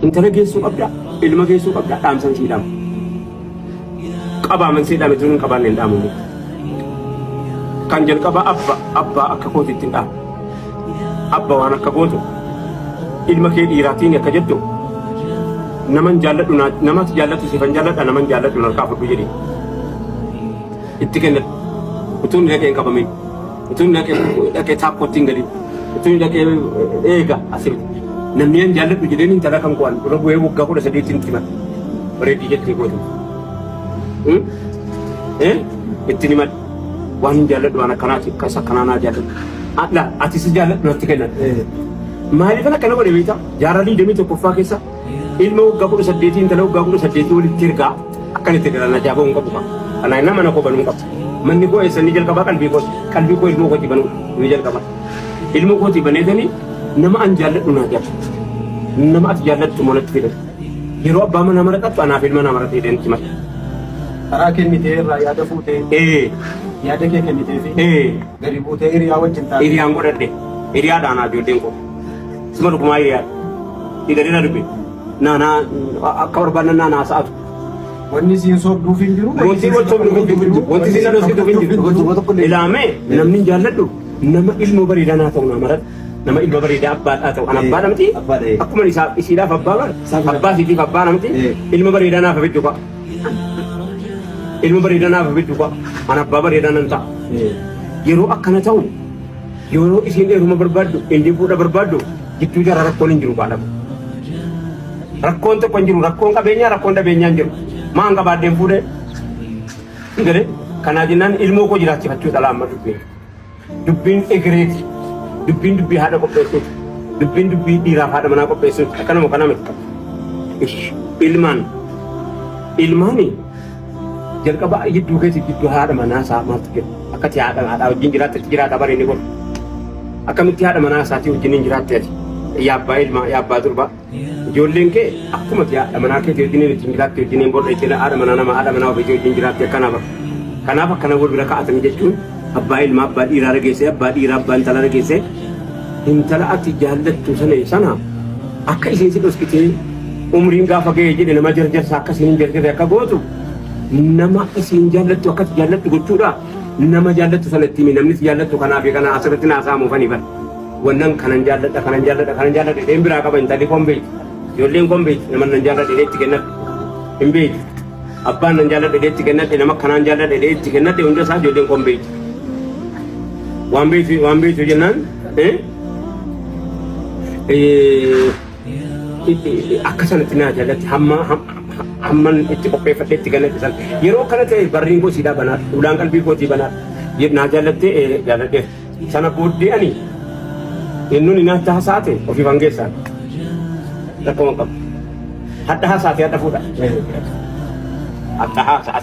Intala geessuu qabda, ilma geessuu qabda, dhaamsan sii dhaama. Qabaaman sii dhaame tun hin qabaanne hin dhaamu. Kan jalqaba abba abbaa akka kootiitti hin dhaamu. Abba waan akka gootu ilma kee dhiiraatiin akka jettu naman jaalladhu namatti jaallattu siifan jaalladha naman jaalladhu narkaa fudhu jedhi. Itti kennadhu. Utuu inni dhaqee hin qabamin. Utuu inni dhaqee dhaqee taakkootti hin galin. Utuu inni dhaqee eega asirratti. Namni an jaalladhu jedheen intala kan ko'an dura bu'ee waggaa 13tti hin himadhu. Bareeddii jettee gootu. Ittiin himadhu. Waan hin jaalladhu waan akkanaati akkas akkanaa naa jaalladhu. La ati si jaalladhu natti kennan. Maaliifan akkana godhe beektaa? Jaarraa 21ffaa keessa ilma waggaa 18 intala waggaa 18 walitti ergaa akkan itti daran ajaa'iboo hin qabu. Kanaa nama mana koo banuu hin qabu. Manni koo eessa inni jalqabaa qalbii kooti. Qalbii koo ilmoo kooti banuu inni jalqabaa. Ilmoo kooti baneetanii nama an jaalladhu naa jaalladhu. Nama ati jaallattu immoo natti fidatu. Yeroo abbaa manaa maraqattu anaaf ilma naa maratee deemti mata. Karaa kennitee irraa yaada fuutee yaada kee kennitee fi gadi buutee hiriyaa wajjin taatee. Hiriyaan godhadhe. Hiriyaadha anaa ijoolleen koo. Suma dhugumaa hiriyaadha. Dhigadee na dubbe. Naanaa akka barbaadan naanaa sa'atu. Wanni isiin sobduuf hin jiru. Wanti wal sobduuf hin jiru. Wanti isiin dhoksituuf hin jiru. Ilaamee namni hin jaalladhu nama ilmoo bareedaa naa ta'u naa maradhu. Nama ilma bareedaa abbaadhaa ta'u. An abbaadha miti. Akkuma isaa isiidhaaf abbaa bara. Abbaa isiitiif abbaa miti. Ilma bareedaa naaf fiddu fa'a. Ilma bareedaa naaf fiddu fa'a. An abbaa bareedaa nan ta'a. Yeroo akkana ta'u yeroo isiin heeruma barbaaddu inni fuudha barbaaddu gidduu jara rakkoon hin jiru baadhamu. Rakkoon tokko hin jiru. Rakkoon qabeenyaa rakkoon dhabeenyaa hin jiru. Maan qabaadheen fuudhee? Galee kanaa jennaan ilmoo koo jiraachifachuu dhala amma dubbiin. Dubbiin egereeti. Dubbiin dubbii haadha qopheessuuti. Dubbiin dubbii dhiiraaf haadha manaa qopheessuuti. Akkanuma kana miti. Ish ilmaan ilmaani jalqaba jidduu keessa jidduu haadha manaa isaa maaltu jira? Akkati haadha haadhaa wajjin jiraatte itti jiraata bara inni godhu. Akkamitti haadha manaa isaatii wajjin hin jiraatte ati? Yaa abbaa ilmaa, yaa abbaa durbaa. Ijoolleen kee akkuma ati haadha manaa keetii wajjin ittiin jiraatte wajjin hin bor ittiin haadha manaa nama haadha manaa ofiitii wajjin jiraatte akkana bara. Kanaaf akkana wal bira kaa'atanii jechuun abbaa ilmaa abbaa dhiiraa dhageessee abbaa dhiiraa abbaa intalaa dhageessee intala ati jaallattu sana sana akka isheen si dhoskitee umriin gaafa ga'e jedhe nama jarjarsa akka isheen hin jarjarre akka gootu nama isheen jaallattu akka ati jaallattu gochuudha. Nama jaallattu sana itti himi namni si jaallattu kanaa fi kana asirratti naa saamuufanii bara. Wannan kanan jaalladha kanan jaalladha kanan jaalladha jedheen biraa qaba intalli koon beekti. Ijoolleen koon beekti nama nan jaalladha jedhee itti kennadhe. Hin beekti. Abbaan nan jaalladha jedhee itti kennadhe nama kanaan jaalladha jedhee itti kennadhe hunda isaa ijoolleen koon beekti. Waan beektu waan beektu jennaan akka sanatti naa jaallatti hamma hamman itti qopheeffadhe itti kennadhe sana. Yeroo kana ta'e barriin koo siidaa banaadha. Ulaan qalbii kootii banaadha. Naa jaallattee jaalladheera. Sana booddee ani innuni natti hasaate ofiif hangeessaan. Rakkoo hin qabu. Hadha hasaate hadha fuudha. Hadha hasaate.